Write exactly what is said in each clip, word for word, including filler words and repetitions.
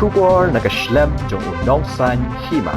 Khubor na ka shlem jong u nongsaiñ hima.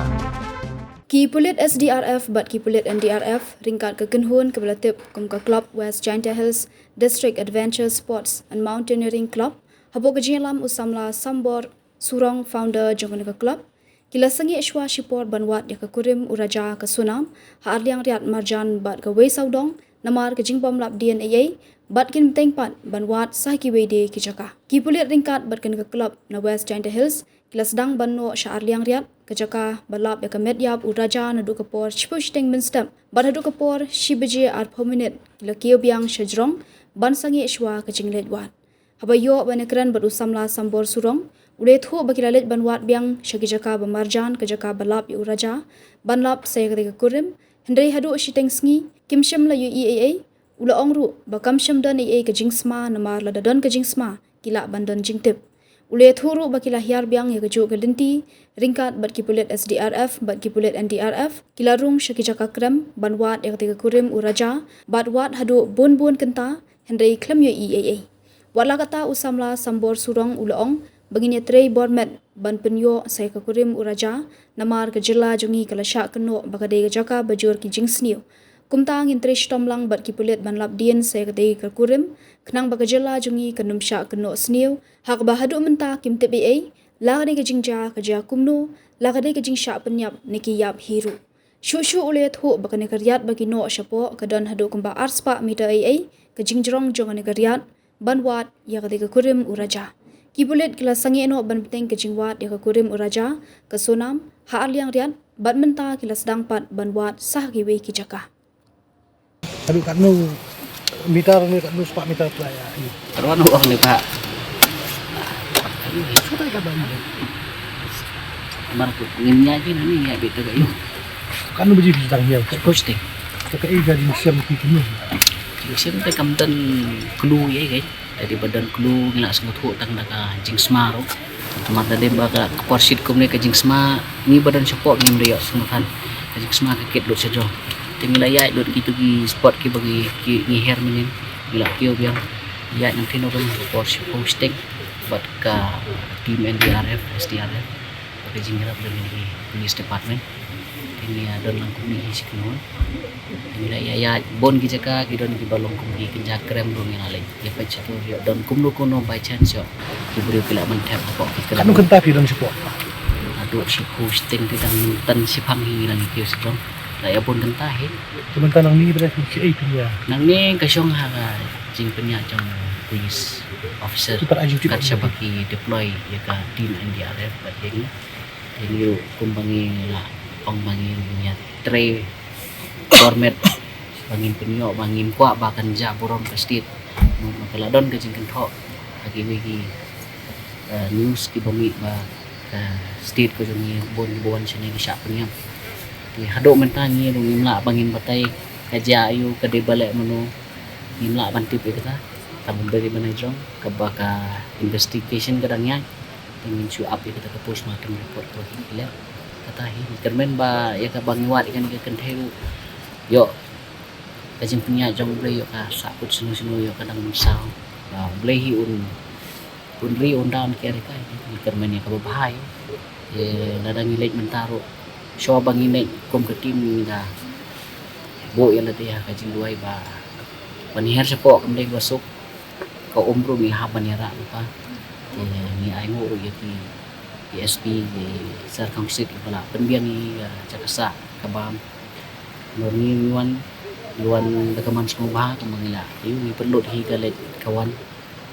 Ki pulit S D R F bad ki pulit N D R F ryngkat ka kynhun kaba la tip kum ka Club West Jaintia Hills District Adventure Sports and Mountaineering Club, hapoh ka jingïalam u samla Sambor Surong, founder jong kane ka club, ki la sangeh shuwa shipor ban wad ïa ka kurim u Raja ka Sonam ha Arliang Riat marjan bad ka Wei Sawdong namar ka jingbym lap dien ei ei, bad kin bteng pat ban wad sha kiwei de ki jaka. Ki pulit ryngkat bad kane ka club na West Jaintia Hills ki la sdang ban noh sha Arliang Riat, ka jaka ba lap ïa ka met ïap u Raja, naduh ka por shiphew shiteng mynstep bad haduh ka por shi baje arphew minit ki la kiew biang sha jrong ban sangeh shuwa ka jingleit wad. Haba ïoh ban ïakren bad u samla Sambor Surong, u la ïathuh ba ki la leit ban wad biang sha ki jaka ba marjan, ka jaka ba lap ïa u Raja, ban lap sa ïa kata ka kurim. Hynrei haduh shiteng sngi kim shym la ïohi ei ei. U la ong ruh ba kam shym don ei ei ka jingsma, namar lada don ka jingsma ki lah ban don jingtip. U la ïathuh ruh ba ki la hiar biang ïa kajuh ka lynti ryngkat bad ki pulit S D R F bad ki pulit N D R F, ki la rung sha ki jaka krem ban wad ïa kata ka kurim u Raja, bad wad haduh bun bun kynta, hynrei khlem ïohi ei ei. Wat la katta, u samla Sambor Surong u la ong ba ngin ïatrei bor met ban pynïoh sa ïa ka kurim u Raja, namar ka jylla jong ngi ka la shah kynnoh ba ka dei ka jaka ba jur ki jingsniew. Kumta ngin trei shitom lang bad ki pulit ban lap dien sa ïa kata ka kurim, khnang ba ka jylla jong ngi kan ym shah kynnoh sniew, ha kaba haduh mynta kim tip ei ei, la ka dei ka jingjia ka jia kumno, la ka dei ka jingshah pynïap ne ki ïap hi ruh. Shuh shuh u la ïathuh ba kane ka riat ba ki noh shapoh ka don haduh kumba arspah meter ei ei ka jingjrong jong kane ka riat ban wad ïa kata ka kurim u Raja. Ki pulit ki la sangeh noh ban bteng ka jingwad ïa ka kurim u Raja ka Sonam ha Arliang Riat, bad mynta ki la sdang pat ban wad sha kiwei ki jaka. Haduh katno meter ne, katno spah meter pla ïa? Ka ruan u ong ne ba. Sutai ka bang. Mar ku ngin ïa ji ni ïa bit ka ïu. Katno baje phi sdang ïa? Posting. Ka ka ei ka jingshem ki kine. Jingshem te kam don clue ïa, ka dei ba don clue ngi la sngewthuh tang da ka jingsma ruh. Namar da dei ba ka por shit kumne ka jingsma, ngi ba don shapoh ngim da ïoh sngewthuh. Ka jingsma ka kit lut sha jrong. Te ngi la ïaid lut kitu ki spot kiba ngi, ki, ngi her mynnin, ngi la kiew biang. Ïaid nangtei nangno ka por shiphew shiteng bad ka team N D R F, S D R F, bad ka jingïarap jong ki police department. Te ngi ïa don lang kumne hi shi kynhun. Ngi la ïa ïaid bun ki jaka, ki don kiba long kum ki kynja krem ruh ngi la leit ïa peit shato, ïoh don kumno kumno by chance ïoh ki briew ki la ban thep hapoh ki krem. Katno kynta phi don shapoh? Haduh shiphew shiteng te tang mynta shiphang hi ngi la ngi kiew sha jrong. La ïa bun kynta hi. Te mynta nangne ba dei phi shaei phi ïa? Nangne ka shong ha ka jingpynïaid jong police officer. Ki pat ai jingtip kat shaba ki deploy ïa ka team N D R F bad ïa ngi. Te ngi ruh kumba ngi la ong ba ngi ïa trei bor met ba ngin pynïoh ba ngim kwah ba kan jah burom ka state. Mo, ma ka la don ka jingkynthoh ha kiwei ki, eh, news kiba mih ba ka state ka jong ngi bun kiba wan shane ki shah pynïap. Te haduh mynta ngi ruh ngim lah ba ngin batai ka jia aiu, ka dei ba leh mano, ngim lah ban tip ïa kata. Tang ba dei ban ai jong kaba ka investigation ka dang ïaid. Te ngin shu ap ïa kata ka postmortem report ba ki leh. Kata hi ngi kyrmen ba ïa kaba ngi wad ïa kane ka kynthei ruh ïoh ka jingpynïaid jong U Blei, ïoh ka sahkut sngewsih, ïoh ka dang mynsaw. Ba U Blei hi un, un ri un da, un kiar ïa ka. Ngi kyrmen ïa kaba bha ïa. Te lada ngi leit mynta ruh, shuwa ba ngi leit kum ka team ngi da buh ïa lade ha ka jingduwai ba ban her shapoh kam dei ba suk. Ka um ruh ngi hap ban ïarap lypa. Te ngi ainguh ruh ïa ki, ki S P, ki Sir Khongsit kiba la pynbiang ïa ka jaka sah ka bam. Ngi ngi wan, ngi wan da ka mon sngewbha kumba ngi la ïoh, ngi pynlut hi ka leit ka wan.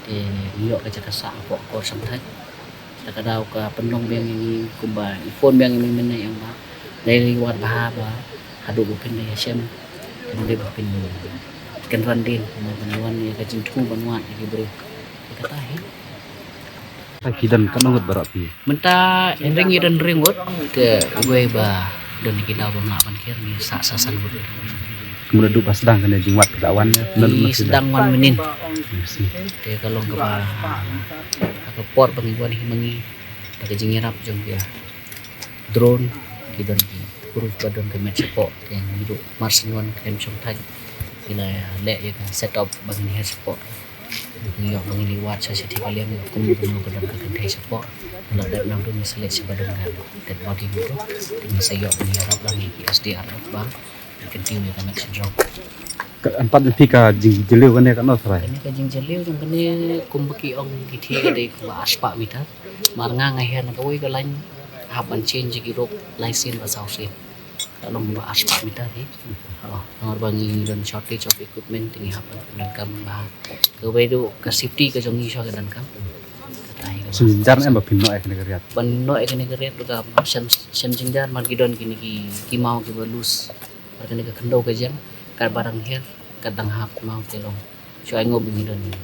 Te ngi ïoh ka jaka sah hapoh Kor Shamthait. Te ka daw ka pynlong biang ïa ngi kumba i phone biang ïa ngi mynne ïa ba dei, ngi wad bha ba haduh ba phin da ïashem, te mynta ba phin kynran dien kumba ban wan ïa ka jingthmu ban wad ïa ki briew. Te kata hi. Ki don katno ngut baroh phi? Mynta hynrei ngi don hynriew ngut, te uwei ba don ki daw bym lah ban kir, ngi sah sa san ngut. Kumno duh ba sdang kane jingwad, ka da wan ne? Ngi sdang wan mynnin. Te ka long kaba ha ka por ba ngi wan hi ma ngi, da ka jingïarap jong ki drone, ki don ki proof ba don ka met shapoh, te ngi ruh mar shen wan khlem shong thait, ngi la leh ïa ka set up ba ngin her shapoh. Ngi ïoh ba ngi leit wad sha shatei ka liang kum kumno ka don ka kynthei shapoh. Ngi la dep nang tu ngi sa leit sha ba don ka dead body ngi tu. Te ngi sa ïoh ba ngi ïarap lang ïa ki S D R F ba ngi kyntiew ïa ka met shynrong. Ka, em pat phi ka jingjylliew kane katno trai? Kane ka jingjylliew jong kane kumba ki ong ki thied ka dei kumba arspah meter. Mar nga nga hiar na kawei ka lain hap ban change ki rope lai sien ba saw sien. Ka long ba arspah meter hi. Oh, namar ba ngi don shortage of equipment te ngi hap ban pyndonkam ba kawei ruh ka safety ka jong ngi shuwa ka donkam. Kata hi ka ba. Sngewjynjar em ba phin noh ïa kane ka riat? Ban noh ïa kane ka riat ruh ka shem, shem jynjar mar ki don kine ki, ki maw kiba loose. Mar kane ka khyndew ka jam, kat ba dang hiar, kat dang hap maw te long. Shu ai ngop ngi don ngi.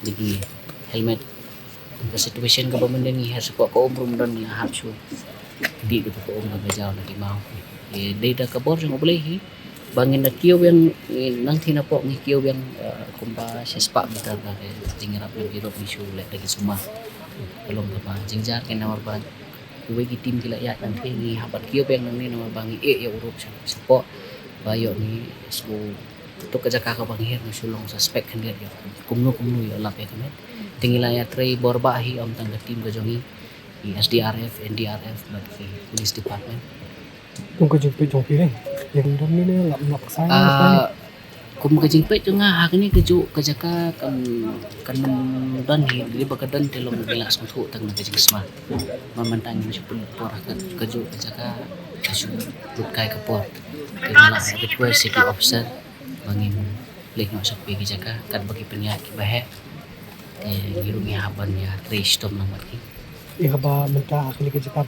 Dei ki helmet. Ka situation kaba mynta ngi hiar shapoh ka um ruh don ngi hap shu. Dei kata ka um kaba jaw na ki maw. Ïa dei da ka bor jong U Blei hi. Ba ngin da kiew biang, ngin nang thina poh ngi kiew biang, eh, kumba shispah meter da ka jingïarap na ki rope ngi shu leh da ki sumar. Ka long kaba jynjar kane namar ba kiwei ki team ki la ïaid nangtei ngi hap ban kiew biang nangne namar ba ngi ïeh ïa u rope sha, shapoh. Ba ïoh ngi shu tuk ka jaka kaba ngi hiar ngi shu long suspect khyndiat ïoh kumno kumno ïoh lap ïa ka met. Te ngi la ïatrei bor bah hi ym tang ka team ka jong ngi, i S D R F, N D R F bad ki police department. Kum ka jingpeit jong phi ne? Ïa ka don ne lap nop ksai. Ah, kum ka jingpeit jong nga ha kane kajuh ka jaka kan, kan ym don hi, dei ba ka don te long ngi la sngewthuh tang na ka jingsma. Ba mynta ngim shu pynlut por ha ka, kajuh ka jaka ka shu lut kai ka por. Te nga la request ïa ki officer ba ngin leit noh sha kawei ka jaka katba ki pynïaid kiba heh. Te ngi ruh ngi hap ban ïatrei shitom lang bad ki. Ïa kaba mynta ha kane ka jaka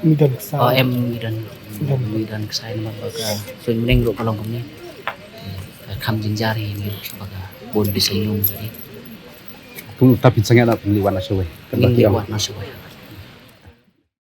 ngi don ksai. Oh, em ngi don, ngi don ksai namar ba ka suiñ bneng ruh ka long kumne. Te ka kham jynjar hi ngi ruh sha ba ka bun ki saiñum hi. Kum uta phin sangeh na phin leit wad na shawei. Ngin leit wad na shawei.